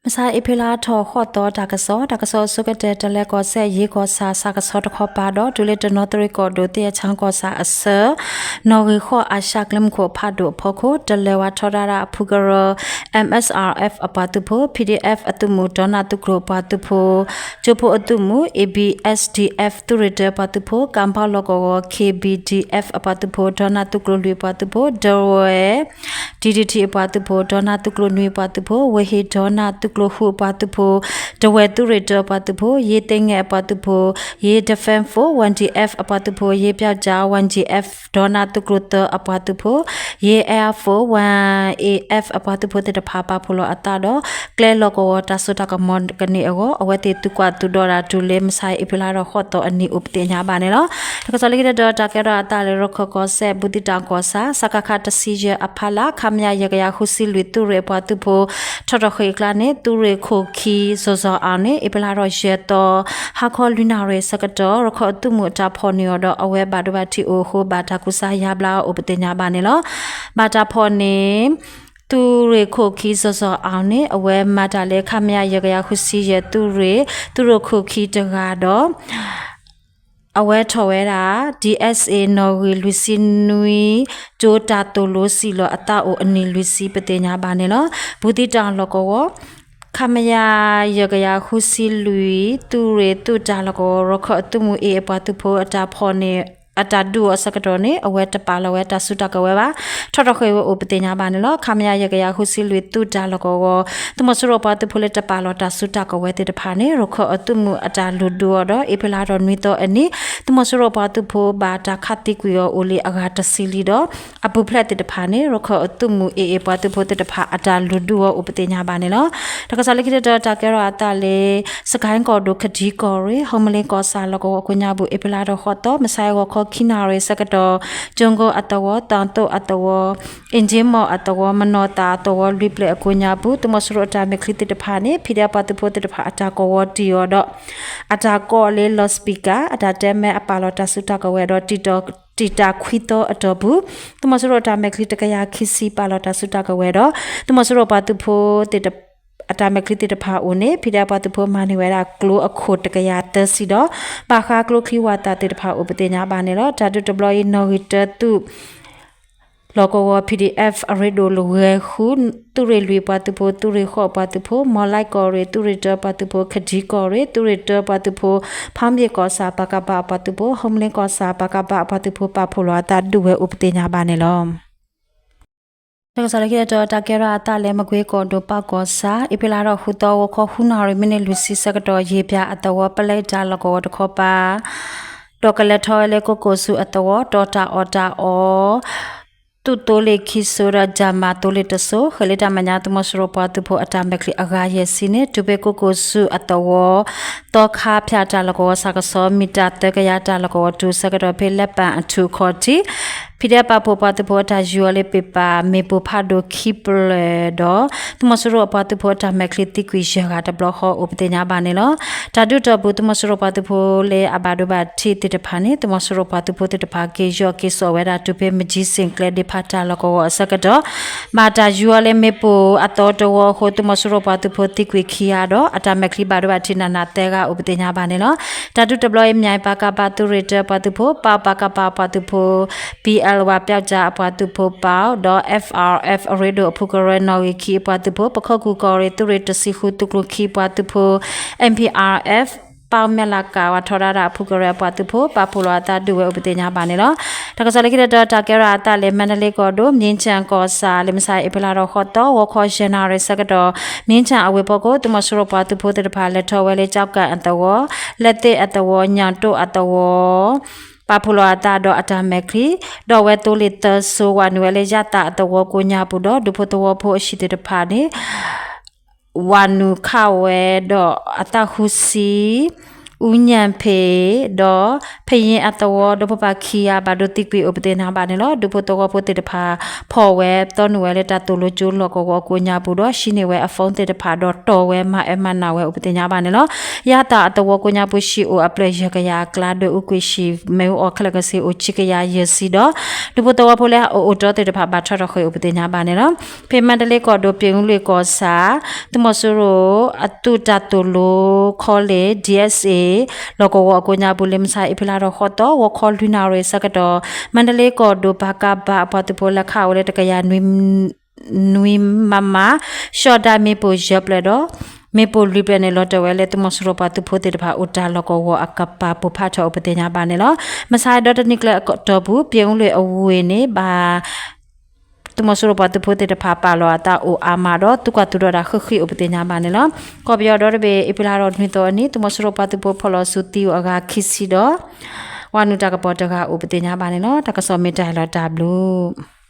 မဆါအ့ဖြ့လါထီၣ်ဃိးသီတၢ်ကစီၣ်, တၢ်ကစီၣ်အဆိကတၢၢ် တလဲၤကီၢ်စဲၣ် ယ့ကီၢ်ဆၣ် ဆၣ်ကဆီတခီပၤဒီး တုၤလၢတနီသရံၣ်ကီၢ်ဒိၣ် သ့ၣ်အဆၣ်ကီၢ်ဆၣ်အဆၢ နီၣ်ဂံၢ်ဃိးအၡါကျဲမုၢ်ခိၣ်ဖးဒိၣ်အဖီခိၣ် တလဲၤဝဲထီဒါတၢ်အဖုကရၢ M S R F အပှၤသုးဖိ, P D F အသုးမုၢ် ဒီနၢ်သုးကျိၤအပှၤသုးဖိ, ကၠိဖိအသုးမုၢ် A B S D F သုးရ့ၣ်တၢအပှၤသုးဖိ, ကၣ်ဖီလီၢ်ကဝီၤ K B D F အပှၤသုးဖိ, ဒီနၢ်သုးကျိၤလွံၢ်အပှၤသုးဖိ, ဒဝဲ D D T အပှၤသုးဖိ, ဒီနၢ်သုးကျိၤနွံအပှၤသုးဖိ, ဝ့ၢ်ဟ့ၣ်ဒီနၢ်သုးကျိၤဃုအပှၤသုးဖိ, ဒဝဲသုးရ့ၣ်တၢအပှၤသုးဖိ, ယ့ၣ်သ့ၣ်ငဲၣ်အပှၤသုးဖိ, ယ့ၣ် Defense Force one D F အပှၤသုးဖိ, ယ့ၣ်ပျီကၠါ one D F ဒီနၢ်သုးကျိၤသၢအပှၤသုးဖိ, ယ့ၣ် Air Force one A F အပှၤသုးဖိသ့ၣ်တဖၣ် ပာ်ဖှိၣ်လီၤအသးဒီး ကျဲလီၢ်ကဝီၤတၢ်စိတၢ်ကမီၤကန့ၢ်အဂီၢ် အဝဲသ့ၣ်သုးကွၢ်သုးဒီးတၢ်တုၤလၢ မဆါအ့ဖြ့လါထီၣ်ဃိးသီအနံၤအိၣ်ပသ့ၣ်ညါဘၣ်န့ၣ်လီၤ. တၢ်ကစီၣ်လၢခံတတီၤ တၢ်ကဲထီၣ်အသးလၢ ရခၢၣ်ကီၢ်စဲၣ် ဘူးသံတၢ်ကီၢ်ဆၣ် စကခ တဆံယဲၢ်အဖီလာ် ခမရ ယဲၢ်ကယၤဃုဆံလွံၢ် သုးရ့ၣ်အပှၤသုးဖိ ထီၣ်ထီၣ်ဃ့ၢ်အကျါန့ၣ် သုးရ့ၣ်ခိၣ်ခံ စီၤစီၤအၣ်န့ၣ် အ့ဖြ့လါထီၣ်ယဲၢ်သီ ဟါခီလွံၢ်နၣ်ရံၣ်ဆၢကတီၢ် ရခၢၣ်အသုးမုၢ်အတၢ်ဖီၣ်န့ၢ်အီၤဒီး အဝဲဘၣ်ဒိဘၣ်ထံးအိၣ်အဃိ ဘၣ်တၢ်ကူစါယါဘျါအိၣ်ပသ့ၣ်ညါဘၣ်န့ၣ်လီၤ. ဘၣ်တၢ်ဖီၣ်န့ၢ် သုးရ့ၣ်ခိၣ်ခံ စီၤစီၤအၣ်န့ၣ် အဝဲမၤတၢ်လၢ ခမရ ယဲၢ်ကယၤဃုဆံယဲၢ် သုးရ့ၣ် သုးရ့ၣ်ခိၣ်ခံတဂၤဒီး အဝဲထီၣ်ဝဲဒၣ် D S A နီၣ်ဂံၢ်လွံၢ်ဆံနွံ ကၠိတၢ်သိၣ်လိစံၣ်လီၤအသးအိၣ်အနံၣ်လွံၢ်ဆံ ပသ့ၣ်ညါဘၣ်န့ၣ်လီၤ. ဘူးသံတၢ်လီၢ်ကဝီၤ ခမရ ယဲၢ်ကယၤဃုဆံလွံၢ် သုးရ့ၣ်သုးတၢ်လီၢ်ကဝီၤ ရခၢၣ်အသုးမုၢ်အ့ၣ်အပှၤသုးဖိအတၢ်ဖီၣ်န့ၢ် အတၢ်ဒုးအီၤအဆၢကတီၢ်န့ၣ် အဝဲတပာ်လီၤဝဲတၢ်စုတၢ်ကဝဲၤဘၣ် ထီၣ်ထီၣ်ဃ့ၢ်ဝဲအိၣ်ပသ့ၣ်ညါဘၣ်န့ၣ်လီၤ. ခမရ ယဲၢ်ကယၤဃုဆံလွံၢ် သုးတၢ်လီၢ်ကဝီၤ သုးမီၤစိရိၤပှၤသုးဖိလၢတပာ်လီၤတၢ်စုတၢ်ကဝဲၤသ့ၣ်တဖၣ်န့ၣ် ရခၢၣ်အသုးမုၢ်အတၢ်လုၢ်ဒုးအီၤဒီး အ့ဖြ့လါထီၣ်နွံသီအနံၤ သုးမီၤစိရိၤပှၤသုးဖိဘၣ်တၢ်ခးသံကွံာ်အီၤအိၣ်လံအဂၤတဆံလံဒီး အပူၤဖျဲးသ့ၣ်တဖၣ်န့ၣ် ရခၢၣ်အသုးမုၢ်အ့ၣ်အပှၤသုးဖိသ့ၣ်တဖၣ်အတၢ်လုၢ်ဒုးအီၤအိၣ်ပသ့ၣ်ညါဘၣ်န့ၣ်လီၤ. တၢ်ကစီၣ်လၢခံတတီၤ တၢ်ကဲထီၣ်အသးလၢ စကဲၣ်ကီၢ်ဒိၣ် ခဒံကီၢ်ရ့ၣ် ဟီမလ့ၣ်ကီၢ်ဆၣ်လီၢ်ကဝီၤကိးညါပူၤ အ့ဖြ့လါထီၣ်ဃိးသီ မဆါဂီၤခီခံနၣ်ရံၣ်ဆၢကတီၢ် ကၠိကိအသဝီ သၣ်သိၣ်အသဝီ အ့ၣ်ကၠ့မီၢ်အသဝီ မနီၢ်သၣ်အသဝီလွံၢ်ဖျၢၣ်အကိးညါပူၤ သုးမီၤစိရိၤအတၢ်မဲာ်ချံသ့ၣ်တဖၣ်န့ၣ် ဖံးဒဲးပှၤသုးဖိသ့ၣ်တဖၣ်အတၢ်ကိးဝီတံၢ်အီၤဒီး အတၢ်ကိးလၢ loudspeaker အတၢ်တဲမဲအပာ်လီၤတၢ်စုတၢ်ကဝဲၤဒီး တံာ်တာ်ခွံသီအတီၢ်ပူၤ သုးမီၤစိရိၤအတၢ်မဲာ်ချံတကယၤခံဆံပာ်လီၤတၢ်စုတၢ်ကဝဲၤဒီး သုးမီၤစိရိၤပှၤသုးဖိသ့ၣ်တ အတၢ်မဲာ်ချံသ့ၣ်တဖၣ်အိၣ်န့ၣ် ဖံးဒဲးပှၤသုးဖိမၤန့ၢ်ဝဲဒၣ်ကျိအခိၣ်တကယၤသၢဆံဒီး ဘၣ်ဃးကျိချံဝးသးသ့ၣ်တဖၣ်အိၣ်ပသ့ၣ်ညါဘၣ်န့ၣ်လီၤ. တၢ်ဒုးတဘျီအံၤ နီၣ်ဂံၢ်တၢသုး လီၢ်ကဝီၤ P D F အရ့ဒိၣ်လၢဂဲၤဃု သုးရ့ၣ်လွံၢ်ပှၤသုးဖိ သုးရ့ၣ်ဃိးပှၤသုးဖိ မီၢ်လၢ်ကီၢ်ရ့ၣ် သုးရ့ၣ်တၢပှၤသုးဖိ ခဒံကီၢ်ရ့ၣ် သုးရ့ၣ်တၢပှၤသုးဖိ ဖါမ့ၢ်ကီၢ်ဆၣ် ပကဖ အပှၤသုးဖိ ဟီမလ့ၣ်ကီၢ်ဆၣ် ပကဖ အပှၤသုးဖိ ပာ်ဖှိၣ်လီၤအသးဒုးဝဲအိၣ်ပသ့ၣ်ညါဘၣ်န့ၣ်လီၤ. တၢ်ကစီၣ်လၢခံတတီၤ တၢ်ကဲထီၣ်အသးလၢ မကွ့ကီၢ်ဒိၣ်ပၢ်ကီၢ်ဆၣ် အ့ဖြ့လါထီၣ်ဃုသီ ဂီၤခီဃုနၣ်ရံၣ်မံးနံးလွံၢ်ဆံဆၢကတီၢ် ယ့ၣ်ပၠးအသဝီ ပလဲတၢ်လီၢ်ကဝီၤတခီပၤ ဒီးကလဲၤထီၣ်ဝဲလၢ ကိကိၣ်စူအသဝီ တီၤတၢ်အီၣ်တၢ်အီ သုးသိလ့ၣ်ခံစိၤဒီး ကၠၣ်မးသိလ့ၣ်တစိၤ ဃဲၤလၢတၢ်မဲာ်ညါ သုးမီၤစိရိၤပှၤသုးဖိအတၢ်မဲာ်ချံအဂၤယဲၢ်ဆံန့ၣ် တုၤဖဲကိကိၣ်စူအသဝီ သီခါဖၠၣ်တၢ်လီၢ်ကဝီၤ ဆၣ်ကဆီ မံၣ်တၢ်သၢကယၤတၢ်လီၢ်ကဝီၤတုၤဆၢကတီၢ် ဖဲလဲပၣ်အထူၣ်အခီၣ်ထံး ဖံးဒဲးပာ်ဖှိၣ်ပှၤသုးဖိအတၢ်ယူၤအီၤလၢ ပ့ၢ်ပၢ်မ့ၣ်ပိၢ်ဖးဒိၣ်ခံဖျၢၣ်ဒီး သုးမီၤစိရိၤအပှၤသုးဖိအတၢ်မဲာ်ချံသံကွံာ်ယဲၢ်ဂၤတဘျီဃီအိၣ်ပသ့ၣ်ညါဘၣ်န့ၣ်လီၤ. တၢ်ဒုးတီၢ်ပူၤ သုးမီၤစိရိၤပှၤသုးဖိလၢအဘၣ်ဒိဘၣ်ထံးသ့ၣ်တဖၣ်န့ၣ် သုးမီၤစိရိၤပှၤသုးဖိသ့ၣ်တဖၣ် က့ၤယီၢ်က့ၤစိာ်ဝဲဒၣ် တုၤဖဲမကၠံစ့ၣ်ကျဲဒ့ဖးတၢ်လီၢ်ကဝီၤအဆၢကတီၢ် ဘၣ်တၢ်ယူၤအီၤလၢမ့ၣ်ပိၢ်အသီတဝီအဃိ သုးမီၤစိရိၤပှၤသုးဖိသံကွံာ်ခံဂၤဒီး အတၢ်မဲာ်ချံဘၣ်ဒိဘၣ်ထံးနးနးသၢဂၤအိၣ်ပသ့ၣ်ညါဘၣ်န့ၣ်လီၤ. တၢ်ဒုးတဘျီအံၤ မၠဲၣ်ပကဖ သုးရ့ၣ်တၢပှၤသုးဖိ ပၣ်ပကဖအပှၤသုးဖိ ပံၤအဲလ်ဝါ ပၠီကၠါအပှၤသုးဖိ ပၣ်ဒီး F R F အရ့ဒိၣ်အဖုကရၢနီၣ်ဂံၢ်ခံအပှၤသုးဖိ ပခိၣ်ကူၣ်ကီၢ်ရ့ၣ် သုးရ့ၣ်တဆံဃု သုးကျိၤခံအပှၤသုးဖိ M P R F ပၣ်မဲၣ်လးကးဝဲထီဒါတၢ်အဖုကရၢအပှၤသုးဖိ ပာ်ဖှိၣ်လီၤအသးဒုးဝဲအိၣ်ပသ့ၣ်ညါဘၣ်န့ၣ်လီၤ. တၢ်ကစီၣ်လၢခံတတီၤ တၢ်ကဲထီၣ်အသးလၢ မါဒလ့ကီၢ်ဒိၣ် မြင်းခြံကီၢ်ဆၣ် လၢမဆါအ့ဖြ့လါထီၣ်ဃိးသီ ဂီၤခီယဲၢ်နၣ်ရံၣ်ဆၢကတီၢ် မြင်းခြံအဝ့ၢ်ဖီခိၣ် သုးမီၤစိရိၤပှၤသုးဖိသ့ၣ်တဖၣ် လဲၤထီၣ်ဝဲလၢ ကၠီကၣ်အသဝီ လဲသ့ၣ်အသဝီ ညၣ်တိၣ်အသဝီ ပာ်ဖှိၣ်လီၤအသးဒီးအတၢ်မဲာ်ချံ ဒီးဝဲသိလ့ၣ်သၢစိၤ ဝးနုာ်ဝဲလၢယၤသၣ်အသဝီကိးညါပူၤဒီး ဒူဖိသဝီဖိအဟံၣ်သ့ၣ်တဖၣ်န့ၣ် ဝးနုာ်ခးဝဲဒီးအသၣ်ဃုဆံ အူညၣ်ဖ့း ဒီး ဖယ့အသဝီ ဒီးဖိပၢ်ခံဂၤ ဘၣ်ဒိသံကွံာ်အိၣ်ပသ့ၣ်ညါဘၣ်န့ၣ်လီၤ. ဒူဖိသဝီဖိသ့ၣ်တဖၣ် ဖီၣ်ဝဲ သီနုာ်ဝဲလၢတၢ်သိၣ်လိကၠိလီၢ်ကဝီၤအကိးညါပူၤဒီး ဟံးန့ၢ်ဝဲအ phone သ့ၣ်တဖၣ်ဒီးတီၢ်ဝဲမၤအၢမၤနးဝဲအိၣ်ပသ့ၣ်ညါဘၣ်န့ၣ်လီၤ. ယၤတၢ်အသဝီကိးညါပူၤ ဟံၣ်အိၣ်အဖျၢၣ်ယဲၢ်ကယၤအကျါ ဒွဲၣ်အူကွံာ်ဟံၣ် မ့ၣ်အူအီၣ်ခဲလၢာ်ကဆ့ အိၣ်ခံကယၤယဲၢ်ဆံဒီး ဒူဖိသဝီဖိလၢအအိၣ်အတီသ့ၣ်တဖၣ် ဘၣ်ထီၣ်ထီၣ်ဃ့ၢ်အိၣ်ပသ့ၣ်ညါဘၣ်န့ၣ်လီၤ. ဖဲမါတလ့ကီၢ်ဒိၣ် ပၠ့ၣ်အူလွံၢ်ကီၢ်ဆၣ် သုးမီၤစိရိၤအသုးတၢ်သိၣ်လိခီလ့ၣ် DSA လီၢ်ကဝီၤအကိးညါပူၤ လၢမုၢ်ဆါအ့ဖြ့လါထီၣ်ဃိးသီ ဂီၤခီလွံၢ်နၣ်ရံၣ်ဆၢကတီၢ် မါတလ့ကီၢ်ဒိၣ် ပကဖ အပှၤသုးဖိလၢခးအိၣ်ဝဲလၢတကယၤနွံ နွံမမ ရှီၣ်ဒါမ့ၣ်ပိၢ်ယဲၢ်ဖျၢၣ်ဒီး မ့ၣ်ပိၢ်လွံၢ်ဖျၢၣ်န့ၣ် လီၤတဲာ်ဝဲလၢသုးမီၤစိရိၤပှၤသုးဖိသ့ၣ်တဖၣ်အိၣ်တၢ်လီၢ်ကဝီၤအကပၤ ပိၢ်ဖးထီၣ်အိၣ်ပသ့ၣ်ညါဘၣ်န့ၣ်လီၤ. မုၢ်ဆါဒီတနံၤကျၢၤအတီၢ်ပူၤ ပၠ့ၣ်အူလွံၢ်အဝ့ၢ်န့ၣ် ဘၣ် သုးမီၤစိရိၤပှၤသုးဖိသ့ၣ်တဖၣ်ပာ်လီၤအသးအိၣ်အါမးဒီး သုးကွၢ်သုးဒီးတၢ်ဃ့ၢ်ဃ့ၢ်အိၣ်ပသ့ၣ်ညါဘၣ်န့ၣ်လီၤ. ကီၢ်ပယီၤဒီတဘ့ၣ် အ့ဖြ့လါထီၣ်နွံသီအနံၤ သုးမီၤစိရိၤပှၤသုးဖိဖီၣ်လီၤဆူသံအိၣ်အဂၤခံဆံဒီး ဝၤနုာ်တၢ်ကပီၤတဂၤအိၣ်ပသ့ၣ်ညါဘၣ်န့ၣ်လီၤ. တၢ်ကစီၣ်မ့ၢ်တၢ်အံၤလီၤ တၢ်ဘျုး